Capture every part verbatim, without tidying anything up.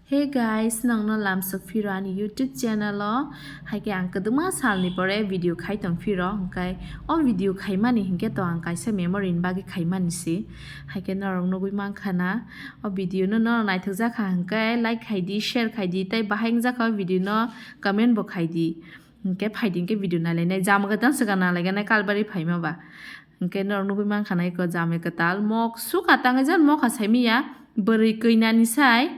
Hey guys, nokno lamsok phiro ani YouTube channel o. Hai khe ang kwdwma salni pore video khai tong phiro, hwnkhe o video khaimani hinkhe to ang kaisa memory ni bagwi khaimani se. Hai khe norok nugwi mankha na o video no norok naithok jakha hinkhe like khai di, share khai di, tei bahai wngjakha o video no comment bo khai di. Hinkhe phaidi hinkhe video nailainai, jama kwtal swkang nailainai kalbari phaima ba. Hinkhe norok nugwi mankha na eko jamai kwtal mok sukha tangwi jan mokha saimanya, bwrwi kwinani sai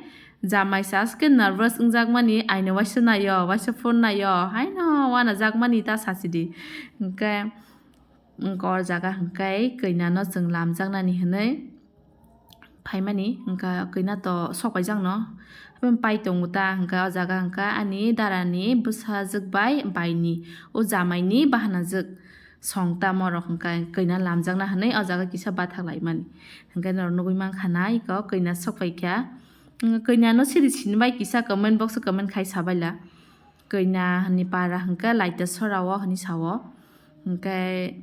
jamai se aske nervous wngjakmani, aino waisa naio, waisa phone naio, haino wanajakmani ta sachidi. Hinkhe, hinkhe o jaga hinkhe kwinano chwng lamjaknani hinwi phaimani, hwnkha kwina to sok paijak no. Pai tongo ta, hwnkha o jaga hwnkha ani dara ni bwsajwk bai bai ni o jamai ni bahanajwk song tamo rok hwnkha kwina lamjakna hinwi o jaga kisa bathak laimani. Hwnkhe norok nugwi mankha na iko kwina sok paikha. Hwnkha kwina no siri sini bai kisa comment box o comment khai sabaila. Kwina ni para hwnkha laita sora o hinwi sao. Hwnkhe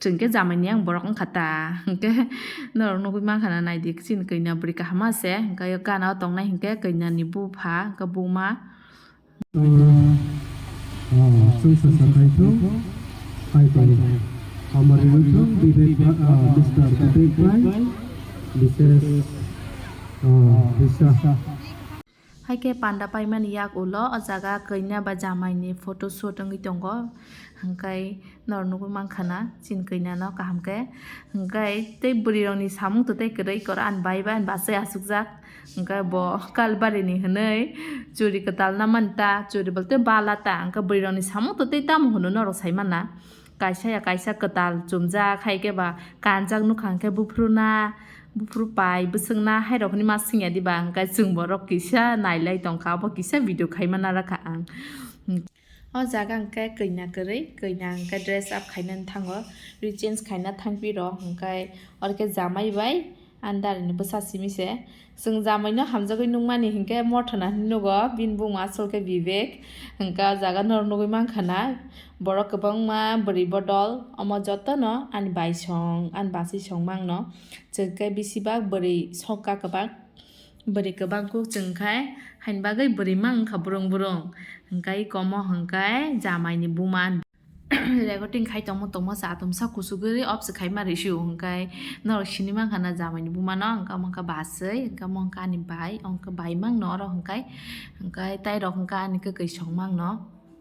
Chwng khe jamai ni ang borok wngkha ta, hwnkhe norok nugwi mankha na, naidi chini kwina bwrwi kaham se, hwnkhe o gana o tongnai hwnkhe kwina ni bupha, hwnkhe buma. Ah, ah, chwng sa sa khai thung, khai thung. Hamari wng thung, Vivek ba-, ah, Mister Vivek bai, Missus, ah, Disha. Hai khe panda paimani yak ulo o jaga kwina ba jamai ni photo shoot wngwi tongo, hwnkhe norok nugwi mankha na chini kwina no kaham khe, hwnkhe tei bwrwi rok ni samung to tei kwrwi koro ani bai bai ani bachai achukjak, hwnkhe bo kalbari ni hinwi churi kwtal na mani ta, churi bolte bala ta, hwnkhe bwrwi rok ni samung to tei tamo hwnwi norok sai mana. Kaisa ya kaisa kwtal chumjak, hai khe ba kanjak nukha hwnkhe buphuru na, buphuru pai, bwswk na, hai rok hinwi ma swngya diba, hwnkhe chwng borok kisa nailai tongkha, abo kisa video khaima narakha ang. O jaga hwnkhe kwina kwrwi, kwina hwnkhe dress up khainani thango, re change khaina thangpi rok, hwnkhe oro khe jamai bai, Ani dara ni bwsa simi se. Chwng jamai no hamjagwi nukmani hinkhe Mothana hinwi nugo, bini buma asol khe Vivek. Hinkhe o jaga norok nugwi mankha na, borok kwbangma bwrwi bodol, omo jotono ani bai song, ani bachwi song mangno. Chwng khe bisi bak bwrwi sokha kwbang, bwrwi kwbang kuk chwng khai, haini bagwi bwrwi mang wngkha brung brung. Hinkhe iko omo hinkhe jamai ni buma. Recording khai tongmo tongmo sa atomsa kuchugwi off se khaima rw sio, hwnkhe norok sini mankha na jamai ni buma no, hwnkhe omo wngkha bachwi, hwnkhe omo wngkha ani bai, hwnkhe bai mangno oro hwnkhe, hwnkhe tai rok hwnkhe ani kwkwi song mangno,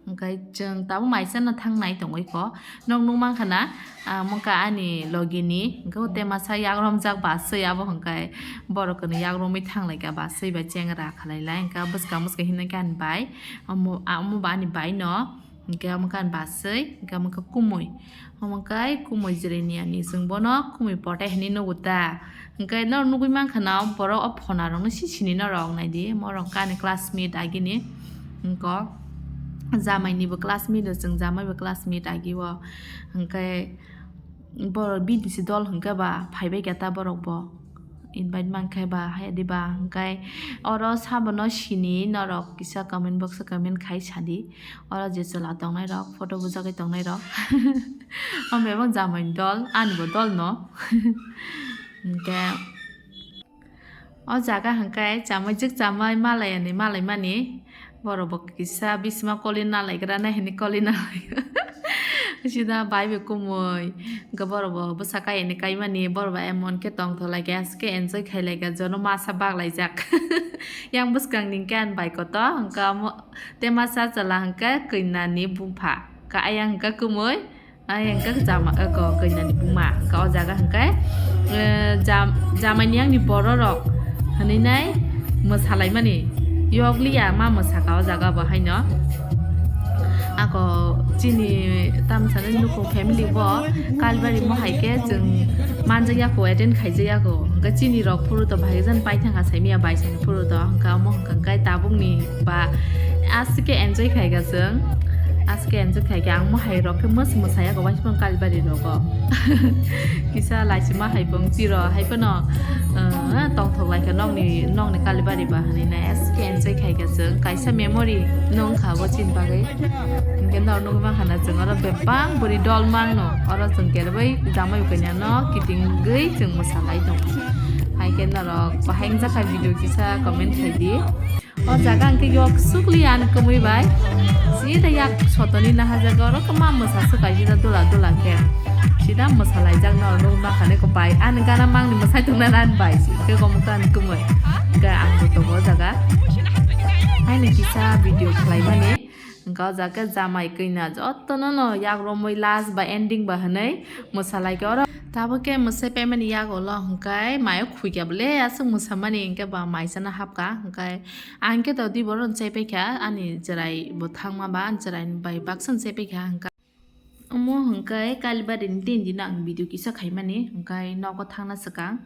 hwnkhe chwng tabuk mai chana thang nai tongwi kho, nok nuk mankha na, ah, omo wngkha ani logi ni, hwnkhe o tema sa yak romjak bachwi abo hwnkhe borok kwno yak romwi thang lai kha bachwi bai chengra khalai lai, hwnkhe bwskang bwskang hinwi khe ani bai, omo, ah, omo bo ani bai no. Hwnkhe omo khe ani bachwi, hwnkhe omo khe kumui. Omo khe kumui jwrwini ani, chwng bono kumui pothai hinwi nugo ta. Hwnkhe norok nugwi mankha na, borok o phona rokno si sini norok naidi, morok khe ani classmate agini. Hwnkhe jamai nibo classmate o, chwng jamai bo classmate agi o. Hwnkhe borok bini se dol hwnkhe ba phaibai khe ta borok bo. Invite mankhe ba, hai diba, hwnkhe oro sabono sini norok kisa comment box o comment khai sadi. Oro je chwla tongnai rok, photo bujagwi tongnai rok. O bebak jamai ni dol, ani bo dol no. Hwnkhe o jaga hwnkhe chamai jwk chamai malai ani malai mani. Borok bo kisa bisima koli nalaigra nai hinwi koli nalai. Sida bai bai kumui. Hwnkhe borok bo bwsa kai hinwi kaimani, borok bo emon khe tongthok lai khe, aswk khe enjoy khai lai khe, jono masa bak laijak. Yang bwskang ni hwnkhe ani bai kotor, hwnkhe omo tei masa chwla hwnkhe kwinani bupha. Khe ayang hwnkhe kumui. Ai hwnkhe jama, eko, kainyani buma hwnkhe o jaga hwnkhe, eh, jam-, jamaini yakni bororok hinwi nai mwsalaimani yokliya ma mwsakha o jaga bo haino. Ako chini tamsani nukhung family bo Kalbari mohai khe chwng manjakya ko, attend khaijakya ko. Hwnkhe chini rok phuru to bahai jan paithangkha saimanya bai sani phuru to hwnkhe omo hwnkhe tabukni ba aswk khe enjoy khaikha chwng. Aswk khe enjoy khaikha ang mohai rok khe mwswk mwsaya ko waisukmung Kalibari rogo. Kisa laisima hai pung tiro hai phano, uh, tongthok laikha nokni, nokni Kalibari ba hinwi nai aswk khe enjoy khaikha chwng. Kaisa memory no wngkha bo chini bagwi. Hinkhe norok nugwi mankha na chwng oro bebak bwrwi dol mangno. Oro chwng kerwi jamai ukainano kitingwi chwng mwsalai tongo. Hai khe norok bahai wngjakha video kisa comment khaidi. O jaga hwnkhe yok sukli ani kwmwi bai. Sida yak sotoni naha jaga oro kwma mwsa swk kaisa da dula dula khe. Sida mwsa laijak no nuk nakha ne kwpai. Ani gana mangni mwsai tongna nan bai. Sida kwmwi kan kwmwi. Hwnkhe ang bo tongo o jaga. Haino kisa video khlaimani. Hwnkhe o jaga jamai kwina jotono no yak romwi last ba ending ba hwnwi mwsa lai khe oro. Tabuk khe mwsai paimani yak ulo hwnkhe mayo khukya bole aswk mwsamani hwnkhe ba maisano hapkha hwnkhe. Ang khe to di borok chai paikha, ani chwrai bo thangma ba, ani chwrai bai baksa chai paikha hwnkha. Omo hwnkhe Kalibarini tin dino ang video kisa khaimani, hwnkhe nogo thangna swkang,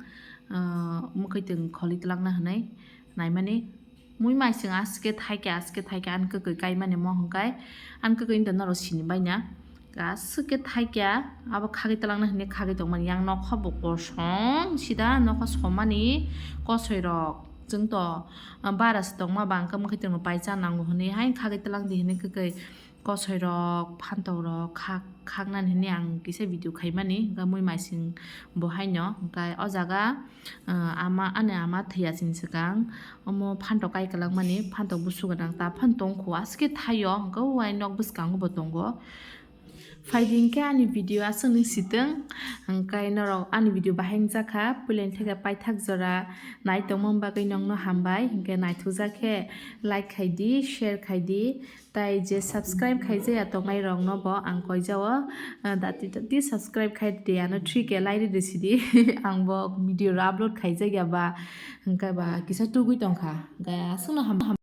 ah, mwkhwtwng kholi twlangna hwnwi naimani. Mui maising aske thaikhe, aske thaikhe, ani kwkwi kaimani mo hwnkhe, ani kwkwi wngtong norok sini baina. Aswk khe thaikya, abo khagwi twlangna hwnwi khagwi tongmani. Yang nokha bo kosong, sida nokha somani kosoirok. Chwng to, ah, bara se tongma ba, hwnkhe mwkhwtwng rok pai cha nango hwnwi, haino khagwi twlang di hwnwi kwkwi kosoirok, phantok rok khak, khaknani hwnwi ang kisa video khaimani. Hwnkhe mui maising bo haino, hwnkhe o jaga, ah, ama, ani ama thwiya sini swkang, omo phantok kai kwlangmani, phantok busu gwnang ta phan tongkho, aswk khe thaio, hwnkhe o uaini nok bwskango bo tongo. Phaidi hwnkhe ani video aswk nung sitwng, hwnkhe norok ani video bahai wngjakha, puilani theke paithak jora nai tongmani bagwi nokno hambai, hwnkhe naithokjak khe like khaidi, share khaidi, tai je subscribe khaijaya tongnai rokno bo ang koijao, ah, dati dati subscribe khai di, ano three K lai ridi sidi, ang bo video rw upload khaijak ya ba, hwnkhe ba kisa tugui tongkha, hwnkhe aswkno ham.